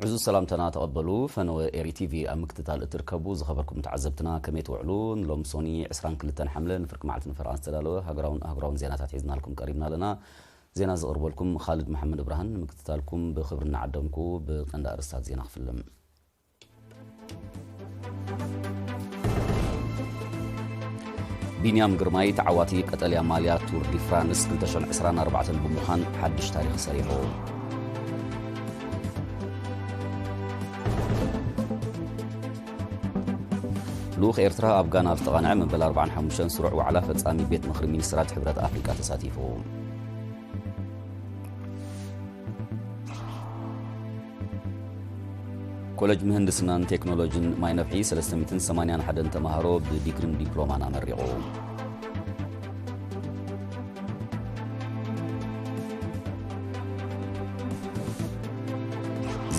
እዚ ሰላምታና ተቐበሉ። ፈነወ ኤሪ ቲቪ ኣብ ምክትታል እትርከቡ ዝኸበርኩም ተዓዘብትና ከመይ ትውዕሉ? ንሎም ሶኒ ዕስራን ክልተን ሓምለ ንፍርቂ መዓልቲ ንፈረቓ ዝተዳለወ ሃገራውን ኣህጉራውን ዜናታት ሒዝናልኩም ቀሪብና ኣለና። ዜና ዘቕርበልኩም ኻልድ መሓመድ እብራህን ንምክትታልኩም ብኽብሪ እናዓደምኩ ብቐንዲ ኣርእስታት ዜና ክፍልም። ቢንያም ግርማይ ተዓዋቲ ቀጠልያ ማልያ ቱር ዲ ፍራንስ ክልተ ሽሕን ዕስራን ኣርባዕተን ብምዃን ሓድሽ ታሪኽ ሰሪሑ። ልኡኽ ኤርትራ ኣብ ጋና ኣብ ዝተቓንዐ መበል ኣርባዓን ሓሙሽተን ስሩዕ ዋዕላ ፈጻሚ ቤት ምኽሪ ሚኒስትራት ሕብረት ኣፍሪቃ ተሳቲፉ። ኮለጅ ምህንድስናን ቴክኖሎጂን ማይ ነፍሒ ሰለስተ ሚእትን ሰማንያን ሓደን ተማሃሮ ብዲግሪን ዲፕሎማን ኣመሪቑ።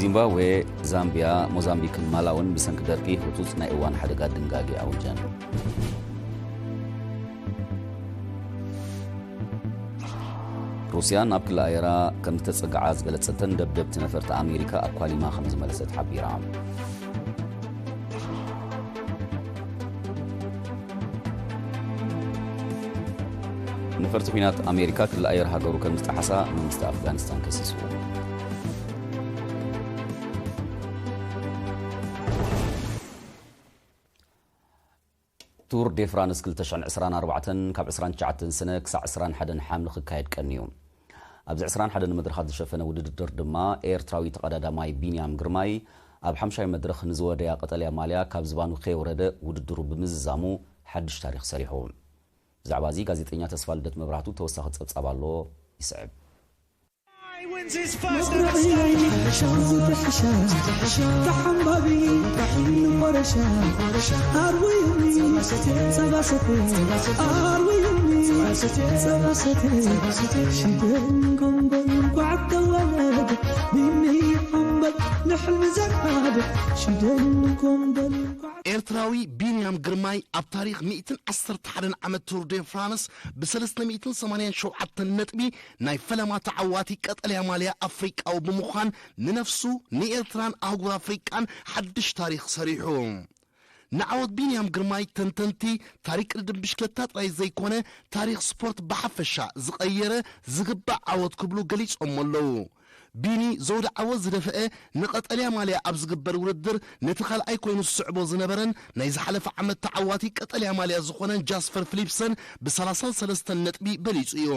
ዚምባብዌ፣ ዛምቢያ፣ ሞዛምቢክን ማላውን ብሰንኪ ደርቂ ህጹጽ ናይ እዋን ሓደጋ ድንጋጌ ኣውጀን። ሩስያ ናብ ክሊ ኣየራ ከም ዝተጸግዓ ዝገለጸተን ደብደብቲ ነፈርቲ ኣሜሪካ ኣኳሊማ ከም ዝመለሰት ሓቢራ። ነፈርቲ ኲናት ኣሜሪካ ክሊ ኣየር ሃገሩ ከም ዝጠሓሳ መንግስቲ ኣፍጋኒስታን ከሲሱ። ቱር ዴ ፍራንስ ክልተ ሽሕን ዕስራን ኣርባዕተን ካብ ዕስራን ትሽዓተን ሰነ ክሳዕ ዕስራን ሓደን ሓምሊ ክካየድ ቀንዩ። ኣብዚ ዕስራን ሓደን መድረኻት ዝሸፈነ ውድድር ድማ ኤርትራዊ ተቐዳዳማይ ቢንያም ግርማይ ኣብ ሓምሻይ መድረኽ ንዝወደያ ቀጠልያ ማልያ ካብ ዝባኑ ከየውረደ ውድድሩ ብምዝዛሙ ሓድሽ ታሪኽ ሰሪሑ። ብዛዕባ እዚ ጋዜጠኛ ተስፋ ልደት መብራህቱ ተወሳኺ ጸብጻብ ኣሎ፣ ይስዕብ። He wins his first ever stage. ኤርትራዊ ቢንያም ግርማይ ኣብ ታሪኽ ሚእትን ዓሰርተ ሓደን ዓመት ቱር ዴ ፍራንስ ብ ሰለስተ ሚእትን ሰማንያን ሸውዓተን ነጥቢ ናይ ፈለማ ተዓዋቲ ቀጠልያ ማልያ ኣፍሪቃዊ ብምዃን ንነፍሱ፣ ንኤርትራን ኣህጉር ኣፍሪቃን ሓድሽ ታሪኽ ሰሪሑ። ንዓወት ቢንያም ግርማይ ተንተንቲ ታሪኽ ቅድድም ብሽክለታ ጥራይ ዘይኮነ ታሪኽ ስፖርት ብሓፈሻ ዝቐየረ ዝግባእ ዓወት ክብሉ ገሊጾሞ ኣለዉ። ቢኒ ዘውዲ ዓወት ዝደፍአ ንቐጠልያ ማልያ ኣብ ዝግበር ውድድር ነቲ ካልኣይ ኮይኑ ዝስዕቦ ዝነበረን ናይ ዝሓለፈ ዓመት ተዓዋቲ ቀጠልያ ማልያ ዝኾነ ጃስፐር ፊሊፕሰን ብ ሰላሳን ሰለስተን ነጥቢ በሊጹ እዩ።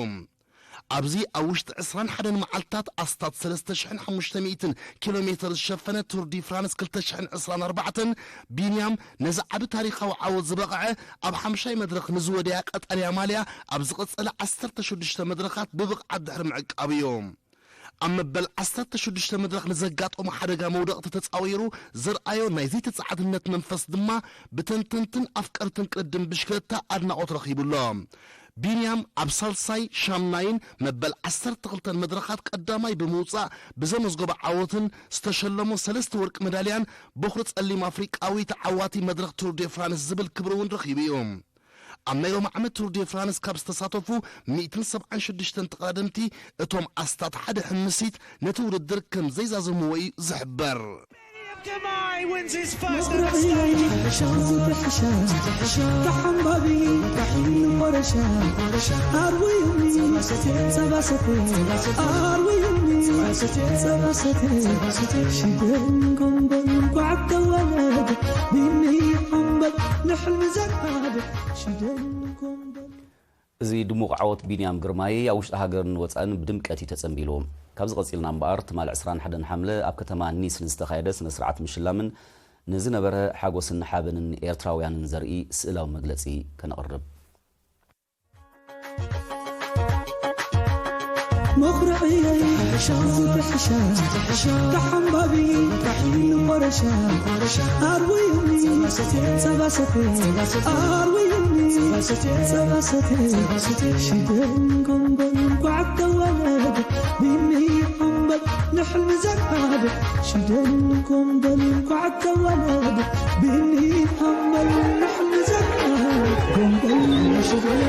ኣብዚ ኣብ ውሽጢ ዕስራን ሓደን መዓልታት ኣስታት ሰለስተ ሽሕን ሓሙሽተ ሚእትን ኪሎ ሜተር ዝሸፈነ ቱር ዲ ፍራንስ ክልተ ሽሕን ዕስራን ኣርባዕተን ቢንያም ነዚ ዓቢ ታሪኻዊ ዓወት ዝበቕዐ ኣብ ሓምሻይ መድረኽ ንዝወደያ ቀጠልያ ማልያ ኣብ ዝቐጸለ ዓሰርተ ሽዱሽተ መድረኻት ብብቕዓት ድሕሪ ምዕቃቡ እዩ። ኣብ መበል ዓሰርተ ሽዱሽተ መድረኽ ንዘጋጠሞ ሓደጋ መውደቕቲ ተጻዊሩ ዘርኣዮ ናይ ዘይተጻዓትነት መንፈስ ድማ ብተንተንትን ኣፍቀርትን ቅድድም ብሽክለታ ኣድናቖት ረኺቡ ኣሎ። ቢንያም ኣብ ሳልሳይ፣ ሻምናይን መበል ዓሰርተ ክልተን መድረኻት ቀዳማይ ብምውጻእ ብዘመዝገቦ ዓወትን ዝተሸለሞ ሰለስተ ወርቂ መዳልያን በኹሪ ጸሊም ኣፍሪቃዊ ተዓዋቲ መድረኽ ቱር ዴ ፍራንስ ዝብል ክብሪ እውን ረኺቡ እዩ። ኣብ ናይ ሎሚ ዓመት ቱር ዴ ፍራንስ ካብ ዝተሳተፉ ሚእትን ሰብዓን ሽዱሽተን ተቐዳደምቲ እቶም ኣስታት ሓደ ሕምሲት ነቲ ውድድር ከም ዘይዛዘምዎ እዩ ዝሕበር። Girmay wins his first ever stage. እዚ ድሙቕ ዓወት ቢንያም ግርማይ ኣብ ውሽጢ ሃገርን ወጻእን ብድምቀት እዩ ተጸንቢሉ። ካብዚ ቀጺልና እምበኣር ትማሊ ዕስራን ሓደን ሓምለ ኣብ ከተማ ኒስ ንዝተኻየደ ስነ ስርዓት ምሽላምን ንዝነበረ ሓጎስን ሓበንን ኤርትራውያንን ዘርኢ ስእላዊ መግለጺ ከነቕርብ። መኹርዕየይ ሕሻ ዝትሕሻ ተሓምባቢ ንቆረሻ ኣርውዩኒ ጸባሰተ ኣርውዩኒ ጸባሰተ ሽደን ጎንጎን እንኳዕ ተወለደ ቢኒ ሓምበል ንሕልሚ ዘርኣደ ሽደን ጎንጎን እንኳዕ ተወለደ ቢኒ ሓምበል ንሕልሚ ዘርኣደ ጎንጎን ሽደን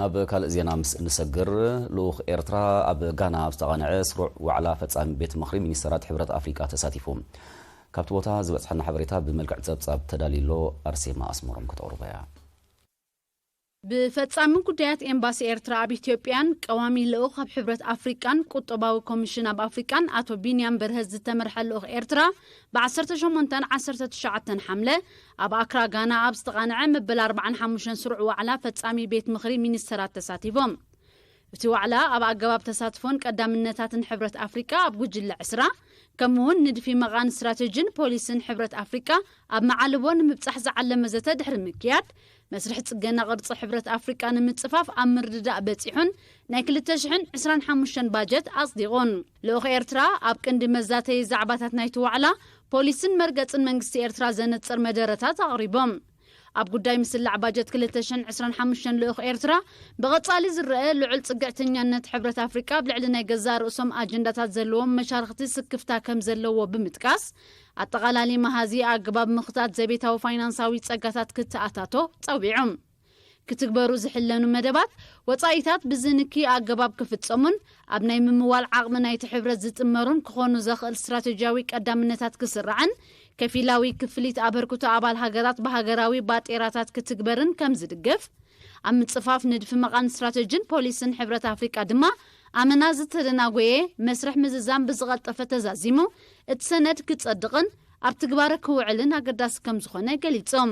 ናብ ካልእ ዜና ምስ እንሰግር፣ ልኡኽ ኤርትራ ኣብ ጋና ኣብ ዝተቓንዐ ስሩዕ ዋዕላ ፈጻሚ ቤት ምኽሪ ሚኒስተራት ሕብረት ኣፍሪቃ ተሳቲፉ። ካብቲ ቦታ ዝበጽሐና ሓበሬታ ብመልክዕ ጸብጻብ ተዳልዩ ኣሎ። ኣርሴማ ኣስመሮም ከተቕርቦ እያ። ብፈጻሚ ጉዳያት ኤምባሲ ኤርትራ ኣብ ኢትዮጵያን ቀዋሚ ልኡኽ ኣብ ሕብረት ኣፍሪቃን ቁጠባዊ ኮሚሽን ኣብ ኣፍሪቃን ኣቶ ቢንያም በርሀ ዝተመርሐ ልኡኽ ኤርትራ ብ18ን 19 ሓምለ ኣብ ኣክራ ጋና ኣብ ዝተቓንዐ መበል ኣርባዓን ሓሙሽተን ስሩዕ ዋዕላ ፈጻሚ ቤት ምኽሪ ሚኒስተራት ተሳቲፎም። እቲ ዋዕላ ኣብ ኣገባብ ተሳትፎን ቀዳምነታትን ሕብረት ኣፍሪቃ ኣብ ጉጅለ ዕስራ፣ ከምኡ'ውን ንድፊ መቓን ስትራቴጂን ፖሊሲን ሕብረት ኣፍሪቃ ኣብ መዓልቦ ንምብጻሕ ዝዓለመ ዘተ ድሕሪ ምክያድ፣ መስርሕ ጽገና ቅርጺ ሕብረት ኣፍሪቃ ንምጽፋፍ ኣብ ምርድዳእ በጺሑን ናይ ክልተ ሽሕን ዕስራን ሓሙሽተን ባጀት ኣጽዲቑን። ልኡኽ ኤርትራ ኣብ ቅንዲ መዛተዪ ዛዕባታት ናይቲ ዋዕላ፣ ፖሊሲን መርገጽን መንግስቲ ኤርትራ ዘነጽር መደረታት ኣቕሪቦም። ኣብ ጉዳይ ምስላዕ ባጀት ክልተ ሽሕን ዕስራን ሓሙሽተን ልኡኽ ኤርትራ፣ ብቐጻሊ ዝረአ ልዑል ጽግዕተኛነት ሕብረት ኣፍሪቃ ኣብ ልዕሊ ናይ ገዛእ ርእሶም ኣጀንዳታት ዘለዎም መሻርኽቲ ስክፍታ ከም ዘለዎ ብምጥቃስ፣ ኣጠቓላሊ መሃዚ ኣገባብ ምኽታት ዘቤታዊ ፋይናንሳዊ ጸጋታት ክተኣታቶ ጸዊዖም። ክትግበሩ ዝሕለኑ መደባት፣ ወጻኢታት ብዝንኪ ኣገባብ ክፍጸሙን ኣብ ናይ ምምዋል ዓቕሚ ናይቲ ሕብረት ዝጥመሩን ክኾኑ ዘኽእል ስትራቴጂያዊ ቀዳምነታት ክስራዕን፣ ከፊላዊ ክፍሊት ኣበርክቶ ኣባል ሃገራት ብሃገራዊ ባጤራታት ክትግበርን ከም ዝድግፍ፣ ኣብ ምጽፋፍ ንድፊ መቓን ስትራቴጂን ፖሊሲን ሕብረት ኣፍሪቃ ድማ ኣመና ዝተደናጎየ መስርሕ ምዝዛም ብዝቐልጠፈ ተዛዚሙ እቲ ሰነድ ክጸድቕን ኣብ ትግባረ ክውዕልን ኣገዳሲ ከም ዝኾነ ገሊጾም።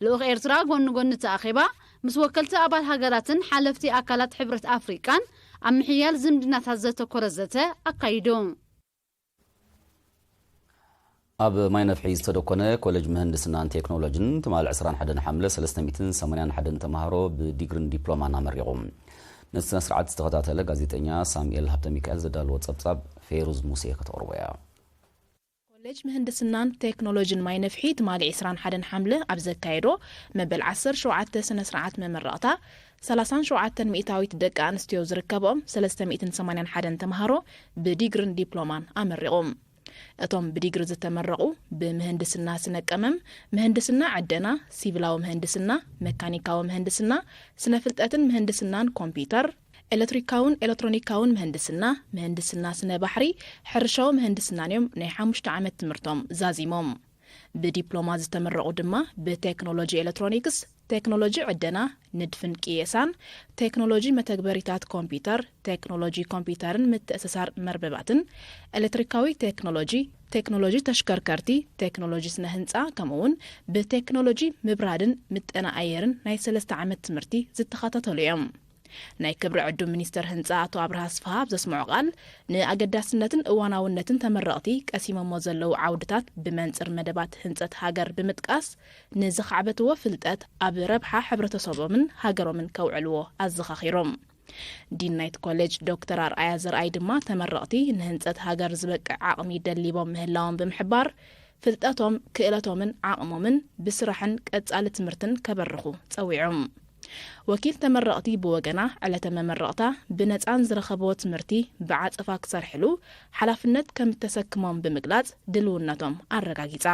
ልኡኽ ኤርትራ ጎኒ ጎኒ እቲ ኣኼባ ምስ ወከልቲ ኣባል ሃገራትን ሓለፍቲ ኣካላት ሕብረት ኣፍሪቃን ኣብ ምሕያል ዝምድናታት ዘተኮረ ዘተ ኣካይዱ። ኣብ ማይ ነፍሒ ዝተደኮነ ኮሌጅ ምህንድስናን ቴክኖሎጅን ትማሊ ዕስራን ሓደን ሓምለ ሰለስተ ሚእትን ሰማንያን ሓደን ተምሃሮ ብዲግሪን ዲፕሎማን ኣመሪቑ። ነቲ ስነ ስርዓት ዝተኸታተለ ጋዜጠኛ ሳሙኤል ሃብተ ሚካኤል ዘዳለዎ ጸብጻብ ፌሩዝ ሙሴ ከተቕርቦ እያ። ኮሌጅ ምህንድስናን ቴክኖሎጅን ማይ ነፍሒ ትማሊ ዕስራን ሓደን ሓምለ ኣብ ዘካየዶ መበል ዓሰርተ ሸውዓተ ስነ ስርዓት መመረቕታ፣ ሰላሳን ሸውዓተን ሚእታዊት ደቂ ኣንስትዮ ዝርከብኦም ሰለስተ ሚእትን ሰማንያን ሓደን ተምሃሮ ብዲግሪን ዲፕሎማን ኣመሪቑ። እቶም ብዲግሪ ዝተመረቑ ብምህንድስና ስነ ቀመም፣ ምህንድስና ዕደና፣ ሲቪላዊ ምህንድስና፣ መካኒካዊ ምህንድስና፣ ስነ ፍልጠትን ምህንድስናን ኮምፒውተር፣ ኤሌክትሪካውን ኤሌክትሮኒካውን ምህንድስና፣ ምህንድስና ስነ ባሕሪ፣ ሕርሻዊ ምህንድስናን እዮም ናይ ሓሙሽተ ዓመት ትምህርቶም ዛዚሞም። ብዲፕሎማ ዝተመረቑ ድማ ብቴክኖሎጂ ኤሌክትሮኒክስ፣ ቴክኖሎጂ ዕደና፣ ንድፍን ቅየሳን፣ ቴክኖሎጂ መተግበሪታት ኮምፒውተር፣ ቴክኖሎጂ ኮምፒውተርን ምትእስሳር መርበባትን፣ ኤሌክትሪካዊ ቴክኖሎጂ፣ ቴክኖሎጂ ተሽከርከርቲ፣ ቴክኖሎጂ ስነ ህንፃ፣ ከምኡውን ብቴክኖሎጂ ምብራድን ምጠነ ኣየርን ናይ ሰለስተ ዓመት ትምህርቲ ዝተኻታተሉ እዮም። ናይ ክብሪ ዕዱም ሚኒስተር ህንጻ ኣቶ ኣብርሃ ኣስፍሃ ኣብ ዘስምዖ ቃል፣ ንኣገዳስነትን እዋናውነትን ተመረቕቲ ቀሲሞሞ ዘለዉ ዓውድታት ብመንጽር መደባት ህንጸት ሃገር ብምጥቃስ፣ ንዝኻዕበትዎ ፍልጠት ኣብ ረብሓ ሕብረተሰቦምን ሃገሮምን ከውዕልዎ ኣዘኻኺሮም። ዲን ናይቲ ኮሌጅ ዶክተር ኣርኣያ ዘርኣይ ድማ፣ ተመረቕቲ ንህንጸት ሃገር ዝበቅዕ ዓቕሚ ደሊቦም ምህላዎም ብምሕባር፣ ፍልጠቶም፣ ክእለቶምን ዓቕሞምን ብስራሕን ቀጻሊ ትምህርትን ከበርኹ ጸዊዖም። ወኪል ተመረቕቲ ብወገና፣ ዕለተ መመረቕታ ብነጻን ዝረኸብዎ ትምህርቲ ብዓጸፋ ክሰርሕሉ ሓላፍነት ከም እተሰክሞም ብምግላጽ፣ ድልውነቶም ኣረጋጊጻ።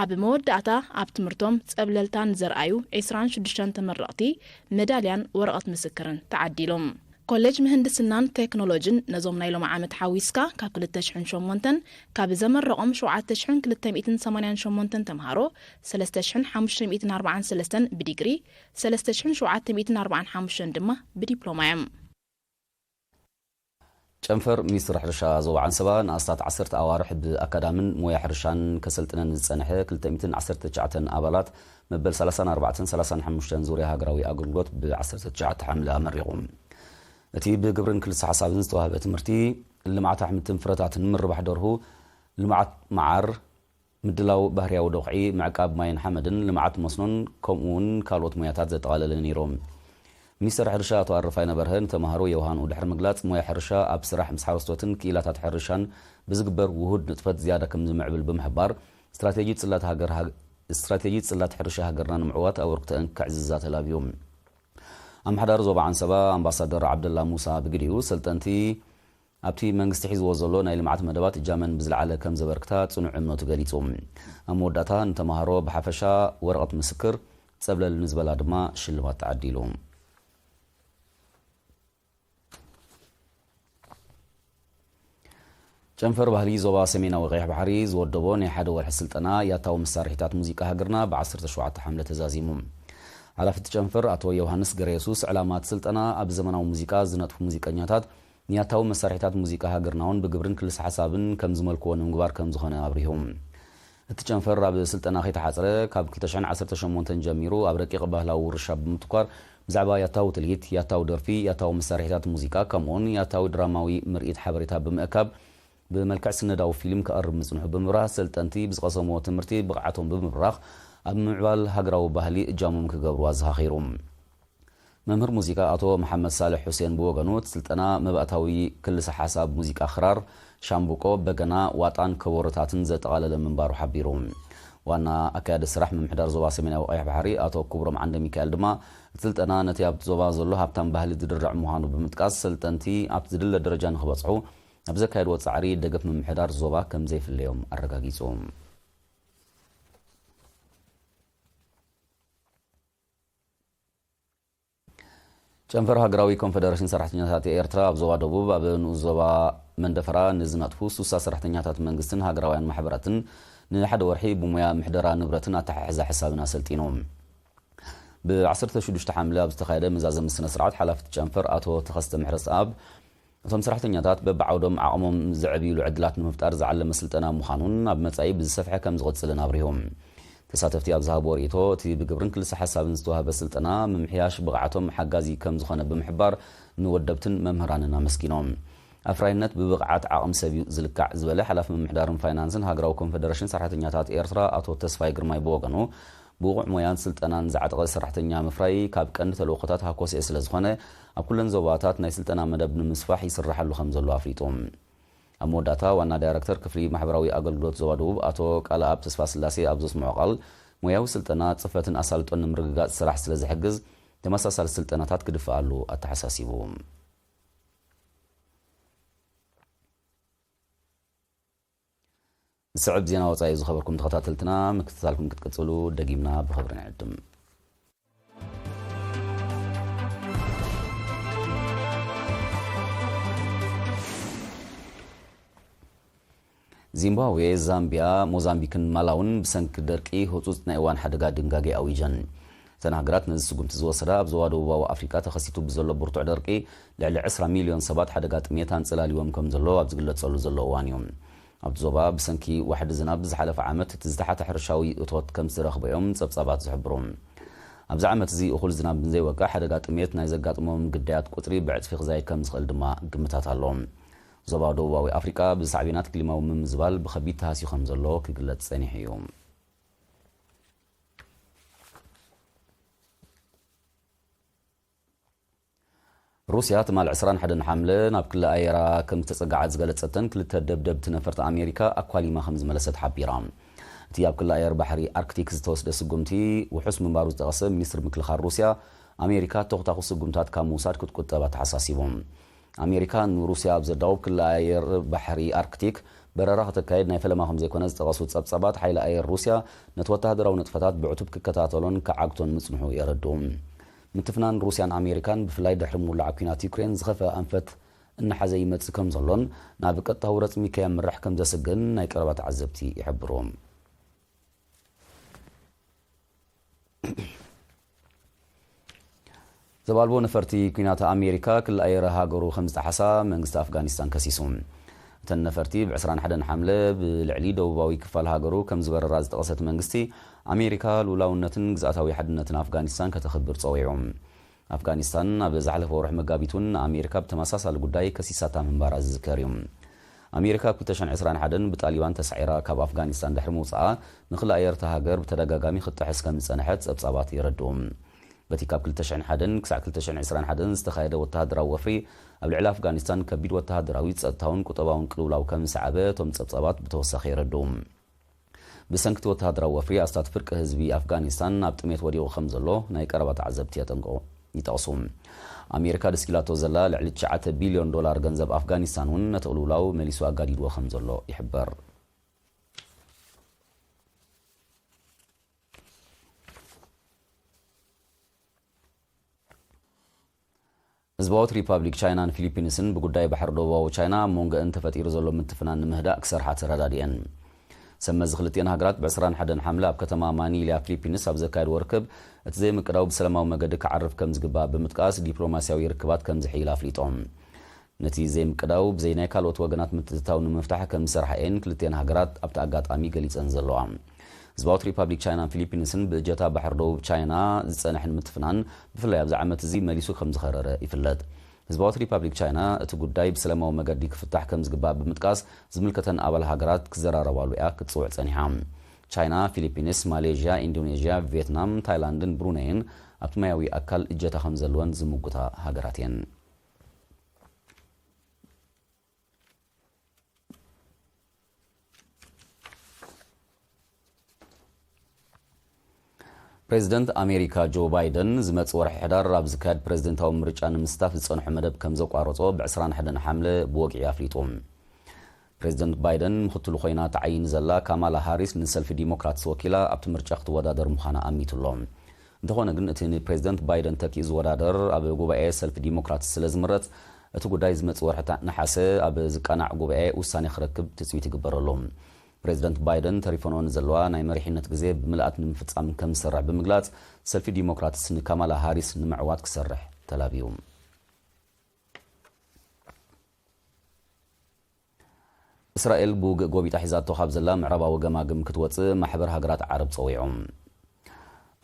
ኣብ መወዳእታ፣ ኣብ ትምህርቶም ጸብለልታ ንዘርኣዩ ዕስራን ሽዱሽተን ተመረቕቲ መዳልያን ወረቐት ምስክርን ተዓዲሎም። ኮሌጅ ምህንድስናን ቴክኖሎጅን ነዞም ናይ ሎሚ ዓመት ሓዊስካ ካብ ክልተ ሽሕን ሸሞንተን ካብ ዘመረቖም ሸውዓተ ሽሕን ክልተ ሚእትን ሰማንያን ሸሞንተን ተምሃሮ ሰለስተ ሽሕን ሓሙሽተ ሚእትን ኣርባዓን ሰለስተን ብዲግሪ፣ ሰለስተ ሽሕን ሸውዓተ ሚእትን ኣርባዓን ሓሙሽተን ድማ ብዲፕሎማ እዮም። ጨንፈር ሚኒስትሪ ሕርሻ ዞባ ዓንሰባ ንኣስታት ዓሰርተ ኣዋርሕ ብኣካዳምን ሞያ ሕርሻን ከሰልጥነን ዝጸንሐ ክልተ ሚእትን ዓሰርተ ትሽዓተን ኣባላት መበል ሰላሳን ኣርባዕተን ሰላሳን ሓሙሽተን ዙርያ ሃገራዊ ኣገልግሎት ብ ዓሰርተ ትሽዓተ ሓምለ ኣመሪቑ። እቲ ብግብርን ክልሰ ሓሳብን ዝተዋህበ ትምህርቲ፣ ልምዓት ኣሕምልትን ፍረታትን፣ ምርባሕ ደርሁ፣ ልምዓት መዓር፣ ምድላው ባህርያዊ ዶኽዒ፣ ምዕቃብ ማይን ሓመድን፣ ልምዓት መስኖን ከምኡ እውን ካልኦት ሞያታት ዘጠቓለለ ነይሩ። ሚኒስተር ሕርሻ ኣቶ ኣረፋይነ በርሀ ንተምሃሮ የውሃንኡ ድሕሪ ምግላጽ፣ ሞያ ሕርሻ ኣብ ስራሕ ምስ ሓረስቶትን ክኢላታት ሕርሻን ብዝግበር ውሁድ ንጥፈት ዝያዳ ከም ዝምዕብል ብምሕባር፣ ስትራቴጂ ጽላት ሃገር ሃግ-፣ ስትራቴጂ ጽላት ሕርሻ ሃገርና ንምዕዋት ኣበርክቶአን ክዕዝዛ ተላብዩ። ኣምሓዳሪ ዞባ ዓንሰባ ኣምባሳደር ዓብደላ ሙሳ ብግዲኡ፣ ሰልጠንቲ ኣብቲ መንግስቲ ሒዝዎ ዘሎ ናይ ልምዓት መደባት እጃመን ብዝለዓለ ከም ዘበርክታ ጽኑዕ እምነቱ ገሊጹ። ኣብ መወዳእታ ንተምሃሮ ብሓፈሻ ወረቐት ምስክር፣ ጸብለል ንዝበላ ድማ ሽልማት ተዓዲሉ። ጨንፈር ባህሊ ዞባ ሰሜናዊ ቀይሕ ባሕሪ ዝወደቦ ናይ ሓደ ወርሒ ስልጠና ያታዊ መሳርሒታት ሙዚቃ ሃገርና ብ ዓሰርተ ሸውዓተ ሓምለ ተዛዚሙ። ሓላፊ እቲ ጨንፈር ኣቶ ዮሃንስ ገረየሱስ፣ ዕላማ እቲ ስልጠና ኣብ ዘመናዊ ሙዚቃ ዝነጥፉ ሙዚቀኛታት ንያታዊ መሳርሒታት ሙዚቃ ሃገርና እውን ብግብርን ክልሰ ሓሳብን ከም ዝመልክዎ ንምግባር ከም ዝኾነ ኣብሪሁ። እቲ ጨንፈር ኣብ ስልጠና ከይተሓጽረ፣ ካብ ክልተ ሽሕን ዓሰርተ ሸሞንተን ጀሚሩ ኣብ ረቂቕ ባህላዊ ውርሻ ብምትኳር፣ ብዛዕባ ያታዊ ትልሂት፣ ያታዊ ደርፊ፣ ያታዊ መሳርሒታት ሙዚቃ፣ ከምኡውን ያታዊ ድራማዊ ምርኢት ሓበሬታ ብምእካብ፣ ብመልክዕ ስነዳዊ ፊልም ከቕርብ ምጽንሑ ብምብራህ፣ ሰልጠንቲ ብዝቐሰምዎ ትምህርቲ ብቕዓቶም ብምብራኽ፣ ኣብ ምምዕባል ሃገራዊ ባህሊ እጃሞም ክገብሩ ኣዘኻኺሩ። መምህር ሙዚቃ ኣቶ መሓመድ ሳልሕ ሑሴን ብወገኑ፣ እቲ ስልጠና መባእታዊ ክልሰ ሓሳብ ሙዚቃ ክራር፣ ሻምብቆ፣ በገና፣ ዋጣን ከበሮታትን ዘጠቓለለ ምንባሩ ሓቢሩ። ዋና ኣካያዲ ስራሕ ምምሕዳር ዞባ ሰሜናዊ ቀይሕ ባሕሪ ኣቶ ክብሮም ዓንደ ሚካኤል ድማ፣ እቲ ስልጠና ነቲ ኣብቲ ዞባ ዘሎ ሃብታም ባህሊ ዝድርዕ ምዃኑ ብምጥቃስ፣ ሰልጠንቲ ኣብቲ ዝድለ ደረጃ ንኽበጽሑ ኣብ ዘካየድዎ ጻዕሪ ደገፍ ምምሕዳር ዞባ ከም ዘይፍለዮም ኣረጋጊጹ። ጨንፈር ሃገራዊ ኮንፈደሬሽን ሰራሕተኛታት ኤርትራ ኣብ ዞባ ደቡብ ኣብ ንኡስ ዞባ መንደፈራ ንዝነጥፉ ሱሳ ሰራሕተኛታት መንግስትን ሃገራውያን ማሕበራትን ንሓደ ወርሒ ብሞያ ምሕደራ ንብረትን ኣተሓሕዛ ሕሳብን ኣሰልጢኑ። ብ ዓሰርተ ሽዱሽተ ሓምለ ኣብ ዝተኻየደ መዛዘሚ ስነ ስርዓት፣ ሓላፊ እቲ ጨንፈር ኣቶ ተኸስተ ምሕረተኣብ፣ እቶም ሰራሕተኛታት በብዓውዶም ዓቕሞም ዘዕብይሉ ዕድላት ንምፍጣር ዝዓለመ ስልጠና ምዃኑን ኣብ መጻኢ ብዝሰፍሐ ከም ዝቕጽልን ኣብሪሁ። ተሳተፍቲ ኣብ ዝሃብዎ ርእይቶ፣ እቲ ብግብርን ክልሰ ሓሳብን ዝተዋህበ ስልጠና፣ ምምሕያሽ ብቕዓቶም ሓጋዚ ከም ዝኾነ ብምሕባር፣ ንወደብትን መምህራንን ኣመስጊኖም። ኣፍራይነት ብብቕዓት ዓቕሚ ሰብ እዩ ዝልካዕ ዝበለ ሓላፊ ምምሕዳርን ፋይናንስን ሃገራዊ ኮንፈደሬሽን ሰራሕተኛታት ኤርትራ ኣቶ ተስፋይ ግርማይ ብወገኑ፣ ብቑዕ ሞያን ስልጠናን ዝዓጠቐ ሰራሕተኛ ምፍራይ ካብ ቀንዲ ተልእኾታት ሃኮስኤ ስለ ዝኾነ፣ ኣብ ኩለን ዞባታት ናይ ስልጠና መደብ ንምስፋሕ ይስርሓሉ ከም ዘሎ ኣፍሊጡ። ኣብ መወዳእታ፣ ዋና ዳይረክተር ክፍሊ ማሕበራዊ ኣገልግሎት ዞባ ደቡብ ኣቶ ቃልኣብ ተስፋስላሴ ኣብ ዘስምዖ ቃል፣ ሞያዊ ስልጠና፣ ጽፈትን ኣሳልጦን ንምርግጋጽ ስራሕ ስለ ዝሕግዝ፣ ተመሳሳሊ ስልጠናታት ክድፍኣሉ ኣተሓሳሲቡ። ዝስዕብ ዜና ወጻኢ ዝኸበርኩም ተኸታተልትና፣ ምክትታልኩም ክትቅጽሉ ደጊምና ብኽብሪ ንዕድም። ዚምባብዌ፣ ዛምቢያ፣ ሞዛምቢክን ማላውን ብሰንኪ ደርቂ ህጹጽ ናይ እዋን ሓደጋ ድንጋጌ ኣዊጀን። እተን ሃገራት ነዚ ስጉምቲ ዝወሰዳ፣ ኣብ ዞባ ደቡባዊ ኣፍሪቃ ተኸሲቱ ብዘሎ ብርቱዕ ደርቂ ልዕሊ ዕስራ ሚልዮን ሰባት ሓደጋ ጥሜት ኣንጸላልዎም ከም ዘሎ ኣብ ዝግለጸሉ ዘሎ እዋን እዩ። ኣብቲ ዞባ ብሰንኪ ዋሕዲ ዝናብ ዝሓለፈ ዓመት እቲ ዝተሓተ ሕርሻዊ እቶት ከም ዝተረኽበ እዮም ጸብጻባት ዝሕብሩ። ኣብዚ ዓመት እዚ እኹል ዝናብ ንዘይወቅዕ ሓደጋ ጥሜት ናይ ዘጋጥሞም ግዳያት ቁጽሪ ብዕጽፊ ክዛይድ ከም ዝኽእል ድማ ግምታት ኣሎ። ዞባ ደቡባዊ ኣፍሪቃ ብሳዕቤናት ክሊማዊ ምምዝባል ብኸቢድ ተሃስዩ ከም ዘሎ ክግለጽ ጸኒሑ እዩ። ሩስያ ትማል ዕስራን ሓደን ሓምለ ናብ ክሊ ኣየራ ከም ዝተጸግዓት ዝገለጸተን ክልተ ደብደብቲ ነፈርቲ ኣሜሪካ ኣኳሊማ ከም ዝመለሰት ሓቢራ። እቲ ኣብ ክሊ ኣየር ባሕሪ ኣርክቲክ ዝተወስደ ስጉምቲ ውሑስ ምንባሩ ዝጠቐሰ ሚኒስትሪ ምክልኻል ሩስያ፣ ኣሜሪካ ተኹታኹ ስጉምታት ካብ ምውሳድ ክትቁጠብ ኣተሓሳሲቡ። ኣሜሪካ ንሩስያ ኣብ ዘዳውብ ክሊ ኣየር ባሕሪ ኣርክቲክ በረራ ከተካይድ ናይ ፈለማ ከም ዘይኮነ ዝጠቐሱ ጸብጻባት፣ ሓይሊ ኣየር ሩስያ ነቲ ወተሃደራዊ ንጥፈታት ብዕቱብ ክከታተሎን ክዓግቶን ምጽንሑ የረድኡ። ምትፍናን ሩስያን ኣሜሪካን፣ ብፍላይ ድሕሪ ምውላዕ ኲናት ዩክሬን፣ ዝኸፍአ ኣንፈት እናሓዘ ይመጽእ ከም ዘሎን ናብ ቀጥታዊ ረጽሚ ከየምርሕ ከም ዘስግእን ናይ ቀረባ ተዓዘብቲ ይሕብሩ። ዘባልቦ ነፈርቲ ኲናት ኣሜሪካ ክሊ ኣየር ሃገሩ ከም ዝጠሓሳ መንግስቲ ኣፍጋኒስታን ከሲሱ። እተን ነፈርቲ ብ ዕስራን ሓደን ሓምለ ብልዕሊ ደቡባዊ ክፋል ሃገሩ ከም ዝበረራ ዝጠቐሰ እቲ መንግስቲ፣ ኣሜሪካ ልኡላውነትን ግዝኣታዊ ሓድነትን ኣፍጋኒስታን ከተኽብር ጸዊዑ። ኣፍጋኒስታን ኣብ ዝሓለፈ ወርሒ መጋቢት እውን ንኣሜሪካ ብተመሳሳሊ ጉዳይ ከሲሳታ ምንባራ ዝዝከር እዩ። ኣሜሪካ ኣብ ክልተ ሽሕን ዕስራን ሓደን ብጣሊባን ተሳዒራ ካብ ኣፍጋኒስታን ድሕሪ ምውፅኣ፣ ንክሊ ኣየር እታ ሃገር ብተደጋጋሚ ክትጥሕስ ከም ዝፀንሐት ፀብፃባት የረድኡ። በቲ ካብ ክልተ ሽሕን ሓደን ክሳብ ክልተ ሽሕን ዕስራን ሓደን ዝተኻየደ ወተሃደራዊ ወፍሪ፣ ኣብ ልዕሊ ኣፍጋኒስታን ከቢድ ወተሃደራዊ፣ ጸጥታውን ቁጠባውን ቅልውላው ከም ዝሰዓበ እቶም ጸብጻባት ብተወሳኺ የረድኡ። ብሰንኪ እቲ ወተሃደራዊ ወፍሪ፣ ኣስታት ፍርቂ ህዝቢ ኣፍጋኒስታን ኣብ ጥሜት ወዲቑ ከም ዘሎ ናይ ቀረባ ተዓዘብቲ የጠንቅቑ፣ ይጠቕሱ። ኣሜሪካ ደስኪላቶ ዘላ ልዕሊ ትሽዓተ ቢልዮን ዶላር ገንዘብ ኣፍጋኒስታን እውን ነቲ ቅልውላው መሊሱ ኣጋዲድዎ ከም ዘሎ ይሕበር። ህዝባዊት ሪፓብሊክ ቻይናን ፊሊፒንስን ብጉዳይ ባሕሪ ደቡባዊ ቻይና ኣብ መንጎአን ተፈጢሩ ዘሎ ምትፍናን ንምህዳእ ክሰርሓ ተረዳዲአን። ሰብ መዚ ክልቲአን ሃገራት ብ ዕስራን ሓደን ሓምለ ኣብ ከተማ ማኒላ ፊሊፒንስ ኣብ ዘካየድዎ ርክብ፣ እቲ ዘይምቅዳው ብሰላማዊ መገዲ ክዓርፍ ከም ዝግባእ ብምጥቃስ፣ ዲፕሎማስያዊ ርክባት ከም ዝሕይል ኣፍሊጦም። ነቲ ዘይምቅዳው ብዘይ ናይ ካልኦት ወገናት ምትእትታው ንምፍታሕ ከም ዝሰርሓ እየን ክልቲአን ሃገራት ኣብቲ ኣጋጣሚ ገሊጸን ዘለዋ። ህዝባዊት ሪፓብሊክ ቻይናን ፊሊፒንስን ብእጀታ ባሕሪ ደቡብ ቻይና ዝጸንሐን ምትፍናን፣ ብፍላይ ኣብዚ ዓመት እዚ መሊሱ ከም ዝኸረረ ይፍለጥ። ህዝባዊት ሪፓብሊክ ቻይና እቲ ጉዳይ ብሰላማዊ መገዲ ክፍታሕ ከም ዝግባእ ብምጥቃስ፣ ዝምልከተን ኣባል ሃገራት ክዘራረባሉ እያ ክትጽውዕ ጸኒሓ። ቻይና፣ ፊሊፒንስ፣ ማሌዥያ፣ ኢንዶኔዥያ፣ ቪየትናም፣ ታይላንድን ብሩነይን ኣብቲ ማያዊ ኣካል እጀታ ከም ዘለወን ዝምጉታ ሃገራት እየን። ፕሬዚደንት ኣሜሪካ ጆ ባይደን ዝመጽእ ወርሒ ሕዳር ኣብ ዝካየድ ፕሬዚደንታዊ ምርጫ ንምስታፍ ዝጸንሖ መደብ ከም ዘቋረጾ ብ ዕስራን ሓደን ሓምለ ብወግዒ ኣፍሊጡ። ፕሬዚደንት ባይደን ምኽትሉ ኮይና ተዓይኒ ዘላ ካማላ ሃሪስ ንሰልፊ ዲሞክራትስ ወኪላ ኣብቲ ምርጫ ክትወዳደር ምዃና ኣሚቱ ኣሎ። እንተኾነ ግን እቲ ንፕሬዚደንት ባይደን ተኪኡ ዝወዳደር ኣብ ጉባኤ ሰልፊ ዲሞክራትስ ስለ ዝምረጽ፣ እቲ ጉዳይ ዝመጽእ ወርሒ ታ-፣ ነሓሰ ኣብ ዝቃናዕ ጉባኤ ውሳኔ ክረክብ ትጽቢት ይግበረሉ። ፕሬዚደንት ባይደን ተሪፈንኦ ንዘለዋ ናይ መሪሕነት ግዜ ብምልኣት ንምፍጻም ከም ዝሰርሕ ብምግላጽ፣ ሰልፊ ዲሞክራትስ ንካማላ ሃሪስ ንምዕዋት ክሰርሕ ተላብዩ። እስራኤል ብውግእ ጎቢጣ ሒዛቶ ካብ ዘላ ምዕራባዊ ገማግም ክትወጽእ ማሕበር ሃገራት ዓረብ ጸዊዑ።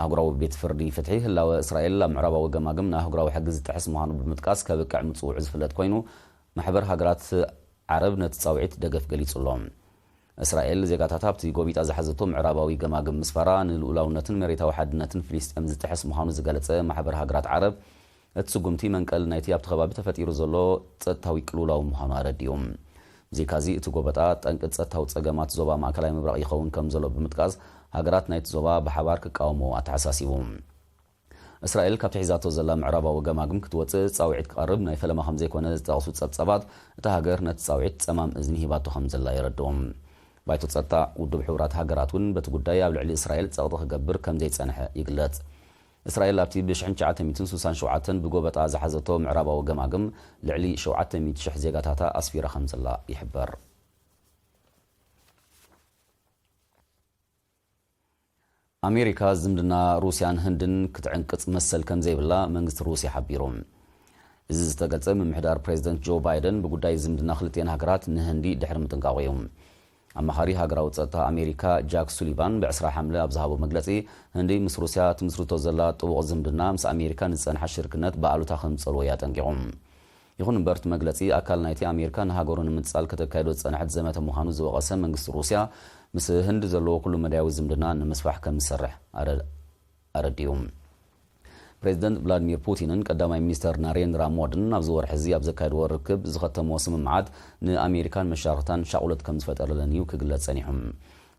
ኣህጉራዊ ቤት ፍርዲ ፍትሒ ህላወ እስራኤል ኣብ ምዕራባዊ ገማግም ንኣህጉራዊ ሕጊ ዝጥሕስ ምዃኑ ብምጥቃስ ከብቅዕ ምጽውዑ ዝፍለጥ ኮይኑ፣ ማሕበር ሃገራት ዓረብ ነቲ ጻውዒት ደገፍ ገሊጹ ኣሎ። እስራኤል ዜጋታታ ኣብቲ ጎቢጣ ዝሓዘቶ ምዕራባዊ ገማግም ምስፋራ ንልኡላውነትን መሬታዊ ሓድነትን ፍልስጤም ዝጥሕስ ምዃኑ ዝገለጸ ማሕበር ሃገራት ዓረብ፣ እቲ ስጉምቲ መንቀሊ ናይቲ ኣብቲ ከባቢ ተፈጢሩ ዘሎ ጸጥታዊ ቅልውላው ምዃኑ ኣረዲኡ። ብዘይካዚ፣ እቲ ጎበጣ ጠንቂ ጸጥታዊ ጸገማት ዞባ ማእከላይ ምብራቕ ይኸውን ከም ዘሎ ብምጥቃስ፣ ሃገራት ናይቲ ዞባ ብሓባር ክቃወምዎ ኣተሓሳሲቡ። እስራኤል ካብቲ ሒዛቶ ዘላ ምዕራባዊ ገማግም ክትወጽእ ጻውዒት ክቐርብ ናይ ፈለማ ከም ዘይኮነ ዝጠቕሱ ጸብጻባት፣ እታ ሃገር ነቲ ጻውዒት ጸማም እዝኒ ሂባቶ ከም ዘላ የረድኡ። ባይቶ ጸጥታ ውድብ ሕቡራት ሃገራት እውን በቲ ጉዳይ ኣብ ልዕሊ እስራኤል ጸቕጢ ክገብር ከም ዘይጸንሐ ይግለጽ። እስራኤል ኣብቲ ብ ሽሕን ትሽዓተ ሚእትን ስሳን ሸውዓተን ብጎበጣ ዝሓዘቶ ምዕራባዊ ገማግም ልዕሊ ሸውዓተ ሚእቲ ሽሕ ዜጋታታ ኣስፊራ ከም ዘላ ይሕበር። ኣሜሪካ ዝምድና ሩስያን ህንድን ክትዕንቅጽ መሰል ከም ዘይብላ መንግስቲ ሩስያ ሓቢሩ። እዚ ዝተገልጸ ምምሕዳር ፕሬዚደንት ጆ ባይደን ብጉዳይ ዝምድና ክልቲኤን ሃገራት ንህንዲ ድሕሪ ምጥንቃቑ እዩ። ኣማኻሪ ሃገራዊ ጸጥታ ኣሜሪካ ጃክ ሱሊቫን ብ ዕስራ ሓምለ ኣብ ዝሃቦ መግለጺ፣ ህንዲ ምስ ሩስያ ትምስርቶ ዘላ ጥቡቕ ዝምድና ምስ ኣሜሪካ ንዝጸንሓ ሽርክነት ብኣሉታ ከም ዝጸልዎ እዩ ኣጠንቂቑ። ይኹን እምበር፣ እቲ መግለጺ ኣካል ናይቲ ኣሜሪካ ንሃገሩ ንምንጻል ከተካይዶ ዝጸንሐት ዘመተ ምዃኑ ዝወቐሰ መንግስቲ ሩስያ፣ ምስ ህንዲ ዘለዎ ኩሉ መዳያዊ ዝምድና ንምስፋሕ ከም ዝሰርሕ ኣረ-፣ ኣረዲኡ። ፕሬዚደንት ቭላድሚር ፑቲንን ቀዳማይ ሚኒስተር ናሬንድራ ሞድን ኣብዚ ወርሒ እዚ ኣብ ዘካየድዎ ርክብ ዝኸተምዎ ስምምዓት ንኣሜሪካን መሻርኽታን ሻቑለት ከም ዝፈጠረለን እዩ ክግለጽ ጸኒሑ።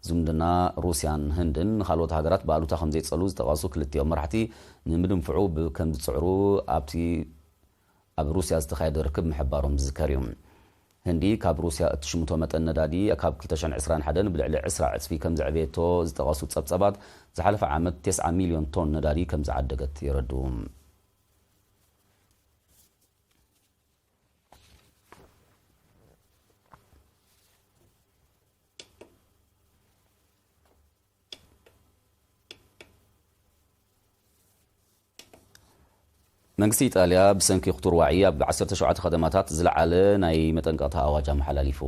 ዝምድና ሩስያን ህንድን ንኻልኦት ሃገራት ብኣሉታ ከም ዘይጸሉ ዝጠቐሱ ክልቲኦም መራሕቲ፣ ንምድንፍዑ ብ-፣ ከም ዝጽዕሩ ኣብቲ ኣብ ሩስያ ዝተኻየደ ርክብ ምሕባሮም ዝዝከር እዩ። ህንዲ ካብ ሩስያ እትሽምቶ መጠን ነዳዲ ካብ ክልተ ሽሕን ዕስራን ሓደን ብልዕሊ ዕስራ ዕጽፊ ከም ዘዕበየቶ ዝጠቐሱ ጸብጸባት፣ ዝሓለፈ ዓመት ተስዓ ሚልዮን ቶን ነዳዲ ከም ዝዓደገት የረድኡ። መንግስቲ ኢጣልያ ብሰንኪ ክቱር ዋዒ ኣብ ዓሰርተ ሸውዓተ ከተማታት ዝለዓለ ናይ መጠንቀቕታ ኣዋጅ ኣመሓላሊፉ።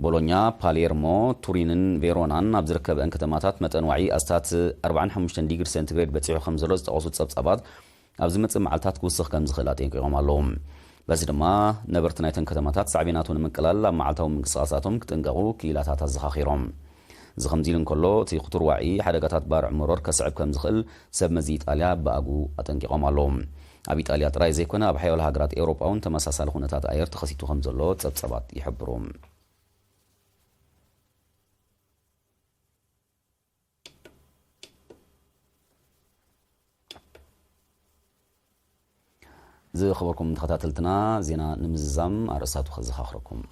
ቦሎኛ፣ ፓሌርሞ፣ ቱሪንን ቬሮናን ኣብ ዝርከበአን ከተማታት መጠን ዋዒ ኣስታት ኣርባዓን ሓሙሽተን ዲግሪ ሴንቲግሬድ በጺሑ ከም ዘሎ ዝጠቐሱ ጸብጻባት፣ ኣብ ዝመጽእ መዓልታት ክውስኽ ከም ዝኽእል ኣጠንቂቖም ኣለዉ። በዚ ድማ ነበርቲ ናይተን ከተማታት ሳዕቤናቱ ንምቅላል ኣብ መዓልታዊ ምንቅስቓሳቶም ክጥንቀቑ ክኢላታት ኣዘኻኺሮም። እዚ ከምዚ ኢሉ እንከሎ፣ እቲ ክቱር ዋዒ ሓደጋታት ባርዕ መሮር ከስዕብ ከም ዝኽእል ሰብ መዚ ኢጣልያ ብኣግኡ ኣጠንቂቖም ኣለዉ። ኣብ ኢጣልያ ጥራይ ዘይኮነ፣ ኣብ ሓያሎ ሃገራት ኤውሮጳ እውን ተመሳሳሊ ኩነታት ኣየር ተኸሲቱ ከም ዘሎ ጸብጸባት ይሕብሩ። ዝኸበርኩም ተኸታተልትና፣ ዜና ንምዝዛም ኣርእስታቱ ከዘኻኽረኩም።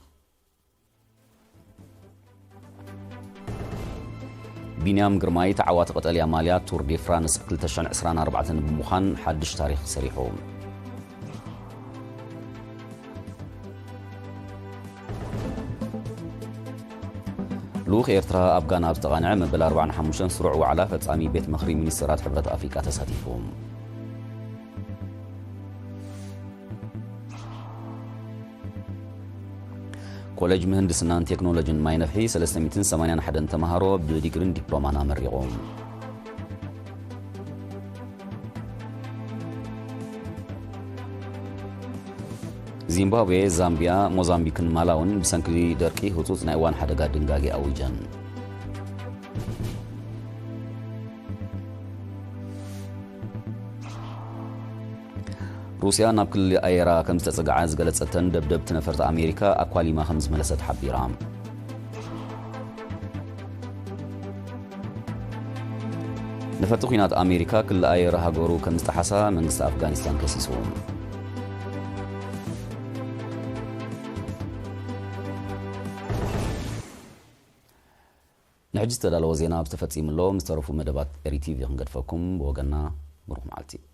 ቢንያም ግርማይ ተዓዋቲ ቀጠልያ ማልያ ቱር ዴ ፍራንስ ክልተ ሽሕን ዕስራን ኣርባዕተን ብምዃን ሓድሽ ታሪኽ ሰሪሑ። ልኡኽ ኤርትራ ኣብ ጋና ኣብ ዝተቓንዐ መበል ኣርባዓን ሓሙሽተን ስሩዕ ዋዕላ ፈጻሚ ቤት ምኽሪ ሚኒስትራት ሕብረት ኣፍሪቃ ተሳቲፉ። ኮሌጅ ምህንድስናን ቴክኖሎጂን ማይ ነፍሒ ሰለስተ ሚእትን ሰማንያን ሓደን ተምሃሮ ብዲግሪን ዲፕሎማን ኣመሪቑ። ዚምባብዌ፣ ዛምቢያ፣ ሞዛምቢክን ማላውን ብሰንኪ ደርቂ ህጹጽ ናይ እዋን ሓደጋ ድንጋጌ ኣዊጀን። ሩስያ ናብ ክልል ኣየራ ከም ዝተጸግዓ ዝገለጸተን ደብደብቲ ነፈርቲ ኣሜሪካ ኣኳሊማ ከም ዝመለሰት ሓቢራ። ነፈርቲ ኲናት ኣሜሪካ ክልል ኣየር ሃገሩ ከም ዝጠሓሳ መንግስቲ ኣፍጋኒስታን ከሲሱ። ንሕጂ ዝተዳለወ ዜና ኣብዚ ተፈጺሙ ኣሎ። ምስ ተረፉ መደባት ኤሪ ቲቪ ክንገድፈኩም። ብወገንና ብሩኽ መዓልቲ።